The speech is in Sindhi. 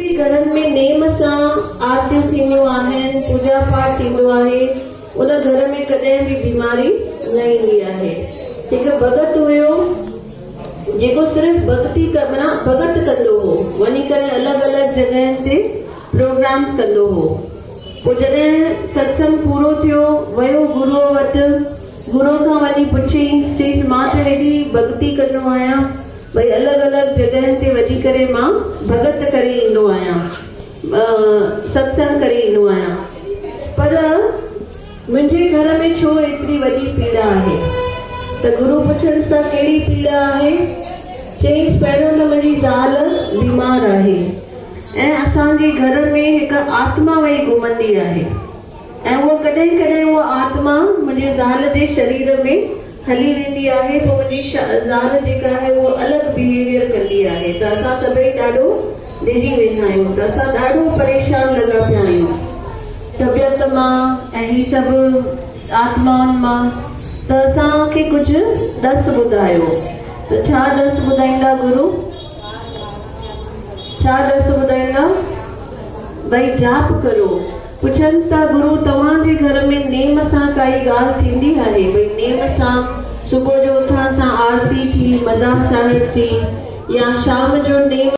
به گهرن ۾ نيم سان آرتيون ٿينديون آهن، پوڄا پاٺ ٿيندو آهي، ان گهر ۾ ڪڏهن به بيماري نه ايندي آهي. هڪ ڀڳت هيو جيڪو صرف ڀڳتي معنيٰ ڀڳت ڪندو هو، وڃي ڪري الڳ الڳ جڳهين تي پروگرامس ڪندو هو. پوء جڏهن ستسنگ پورو ٿيو، ويو گروء وٽ، گروء کان وڃي پڇيائينس، چيس مان ته هيڏي ڀڳتي ڪندو آهيان، ڀئي الڳ الڳ جڳهين تي وڃي ڪري مان ڀڳت ڪري ايندو آهيان، ستسنگ ڪري ايندو آهيان، پر منهنجي گهر ۾ ڇو ايتري وڏي پيڙا آهي؟ ته گرو پڇنس ته ڪهڙي پيڙا آهي؟ چيائينس پهريون ته منهنجي زال بيمار آهي ۽ اسان جي گهر ۾ هڪ آتما وئي گهمندي آهي. ۽ اها ڪڏهن ڪڏهن اها آتما منهنجي زال جي شرير ۾ هلي ويندي آهي پوء منهنجي زال جيڪا آهي اهو الڳ بهيويئر ڪندي آهي ته اسان سڀئي ڏاڍو ڊڄي ويندا آهيون ته اسان ڏاڍو پريشان لڳا پيا آهيون طبيعت مان ۽ هي سڀ آتمائن مان ته اسان کي ڪجهه ڏس ٻڌايو ته ڇا ڏس ٻڌائيندا گرو؟ ڇا ڏس ٻڌائيندا؟ ڀئي جاپ ڪريو. پڇنس ٿا گرو توهان جي گهر ۾ نيم سان ڪائي ڳالهه ٿيندي آهي؟ ڀئي نيم سان صبح جو اٿڻ سان آرتي ٿي، مداح صاحب ٿي يا شام جو نيم.